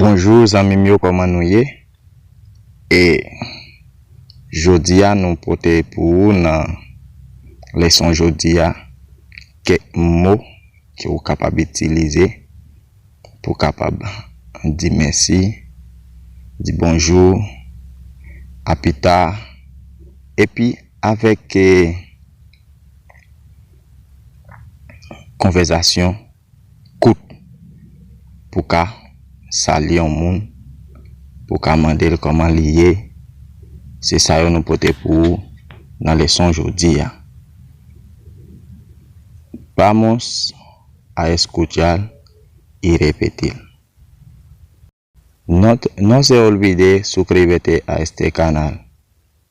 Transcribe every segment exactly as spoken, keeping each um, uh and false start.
Bonjou zanmi m yo, kòman nou ye? E jodi a nou pote pou ou nan leson jodi a kèk mo ke ou kapab itilize pou kapab di mèsi, di bonjou, a pita, epi avèk, eh, konvèsasyon kout pou ka salye yon moun, pou ka mande l kòman li ye. Se sa yo nou pote pou ou nan leson jodi a. Vamos a escuchar y repetir. No, no se olvide suscribirte a este canal,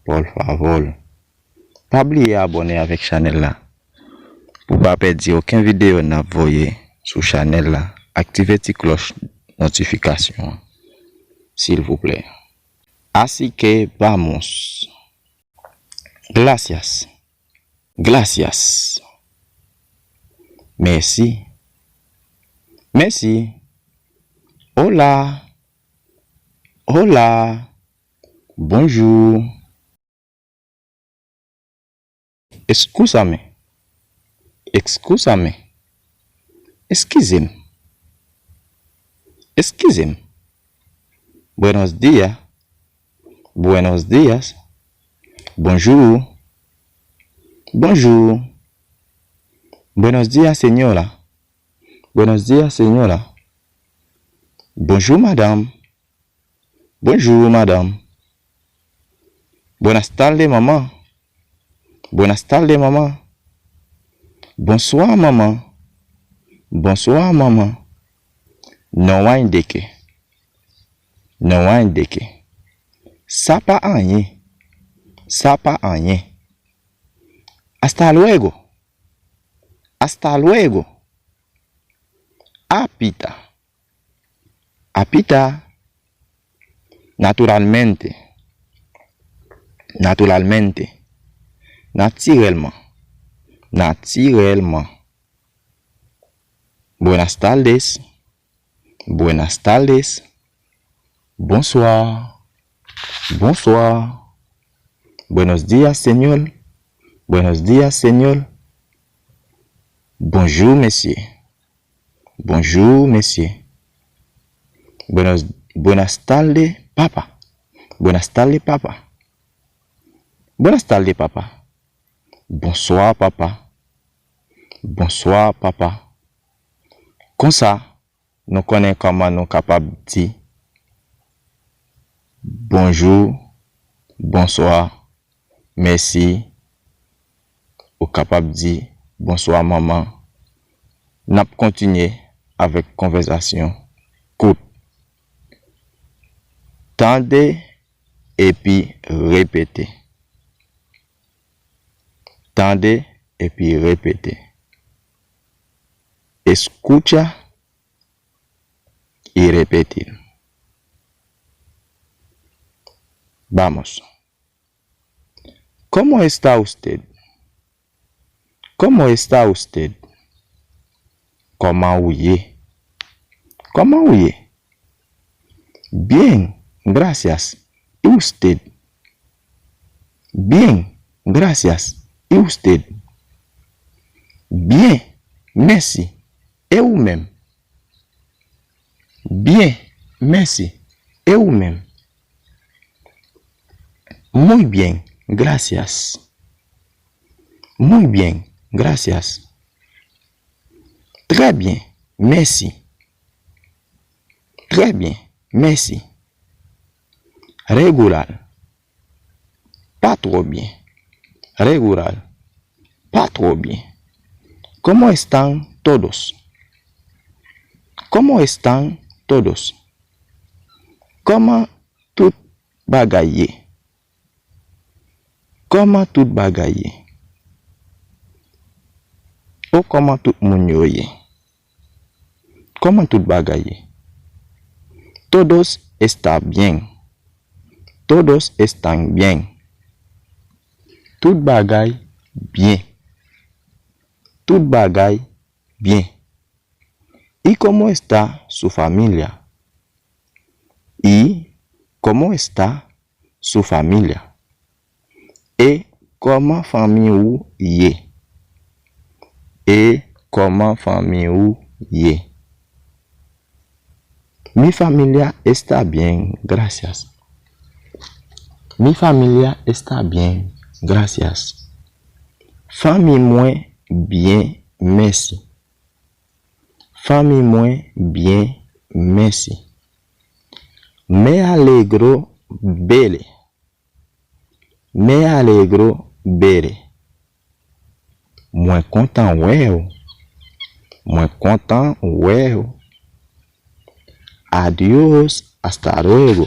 por favor. Pa bliye abòne avèk chanèl la pou pa pèdi okenn videyo n ap voye sou chanèl la. Aktive ti klòch notifikasyon an, silvouplè. Así que vamos. Gracias. Gracias. Mèsi. Mèsi. Hola. Hola. Bonjou. Excúsame. Excúsame. Eskize m. Eskize m. Buenos días. Buenos días. Bonjou. Bonjou. Buenos días, señora. Buenos días, señora. Bonjou, madanm. Bonjou, madanm. Buenas tardes, mamá. Buenas tardes, mamá. Bonswa, manman. Bonswa, manman. No hay de qué. No hay de qué. Sa pa anyen. Sa pa anyen. Hasta luego. Hasta luego. A pita. A pita. Naturalmente. Naturalmente. Natirèlman. Natirèlman. Buenas tardes. Buenas tardes. Bonswa. Bonswa. Buenos días, señor. Buenos días, señor. Bonjou, mesye. Bonjou, mesye. Buenos, buenas tardes, papa. Buenas tardes, papa. Buenas tardes, papa. Bonswa, papa. Bonswa, papa. Konsa, nou konnen kòman nou kapab di bonjou, bonswa, mèsi. Ou kapab di bonswa, manman. N ap kontinye avèk konvèsasyon kout. Tande epi repete. Tande epi repete. Escucha y repetir. Vamos. ¿Cómo está usted? ¿Cómo está usted? Kòman ou ye? Kòman ou ye? Bien, gracias. ¿Y usted? Bien, gracias. ¿Y usted? Byen, mèsi. E ou menm? Byen, mèsi. E ou menm? Muy bien, gracias. Muy bien, gracias. Trè byen, mèsi. Trè byen, mèsi. Regular. Pa twò byen. Regular. Pa twò byen. ¿Cómo están todos? ¿Cómo están todos? Kòman tout bagay ye? Kòman tout bagay ye? O kòman tout moun yo ye? Kòman tout bagay ye? Todos está bien. Todos están bien. Tout bagay byen. Tout bagay byen. ¿Y cómo está su familia? Y, ¿cómo está su familia? E kòman fanmi ou ye? E kòman fanmi ou ye? Mi familia está bien, gracias. Mi familia está bien, gracias. Fanmi mwen byen, mèsi. Fanmi mwen byen, mèsi. Me alegro verte. Me alegro verte. Mwen kontan wè w. Mwen kontan wè w. Adiós, hasta luego.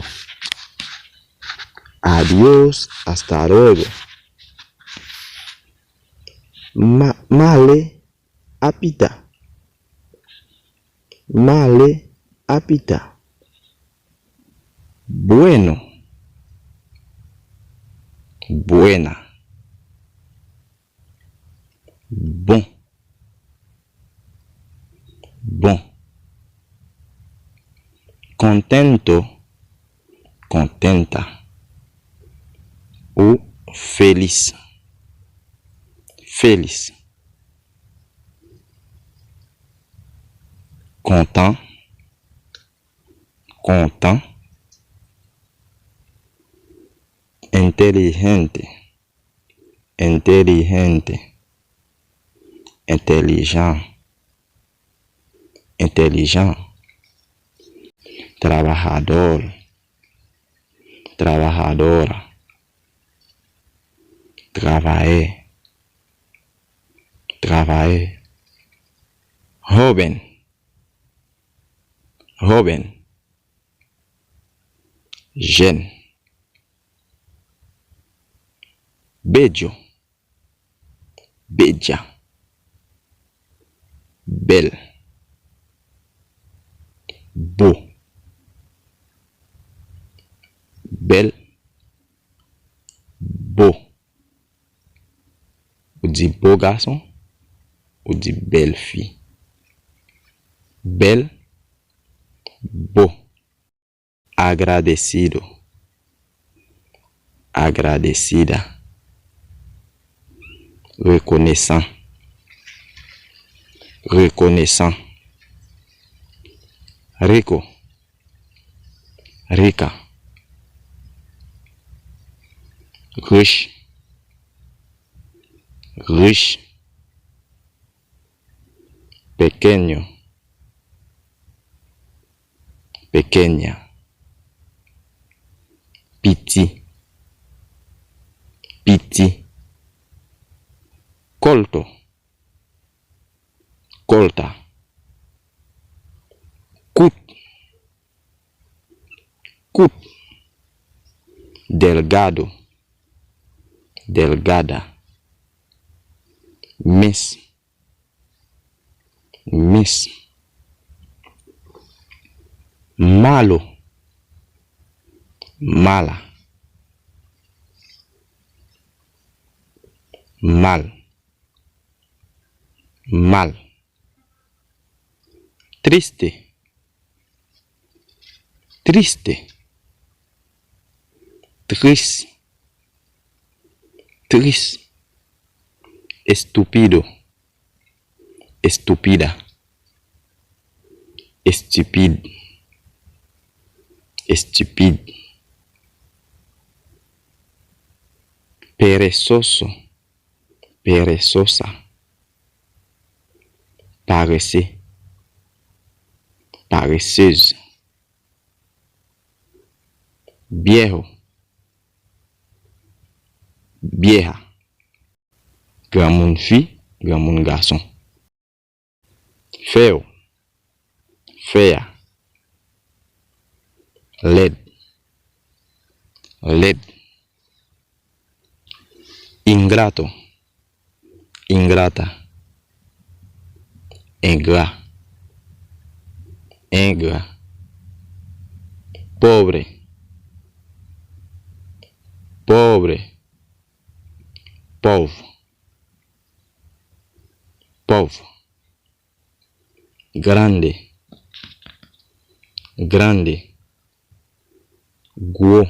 Adiós, hasta luego. Ma, m ale, a pita. M ale, a pita. Bueno. Buena. Bon. Bon. Contento. Contenta. Ou feliz. Feliz. Kontan. Kontan. Inteligente. Inteligente. Entèlijan. Entèlijan. Trabajador. Trabajadora. Travayè. Travayè. Joven. Joven. Jèn. Bello. Bella. Bèl. Beau. Bèl. Beau. Ou di bo gason, ou di bèl fi. Bèl, bo. Agradecido. Agradecida. Rekonesan. Rekonesan. Rico. Rica. Rich. Rich. Pequeño. Pequeña. Piti. Piti. Corto. Corta. Kout. Kout. Delgado. Delgada. Mens. Mens. Malo. Mala. Mal. Mal. Triste. Triste. Tris. Tris. Estúpido. Estúpida. Estipid. Estipid. Perezoso. Perezosa. Parese. Pareseuse. Viejo. Vieja. Granmoun fi, granmoun gason. Feo. Fea. Lèd. Lèd. Ingrato. Ingrata. Engra. Engra. Pobre. Pobre. Pòv. Pòv. Grande. Grande. Gwo.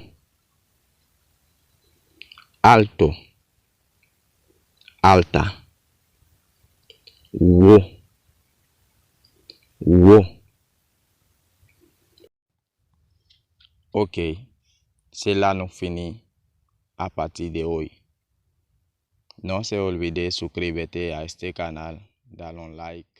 Alto. Alta. Wo. Wo. Ok, se la nou fini a pati de hoy. No se olvide suscribirte a este canal, dale un like,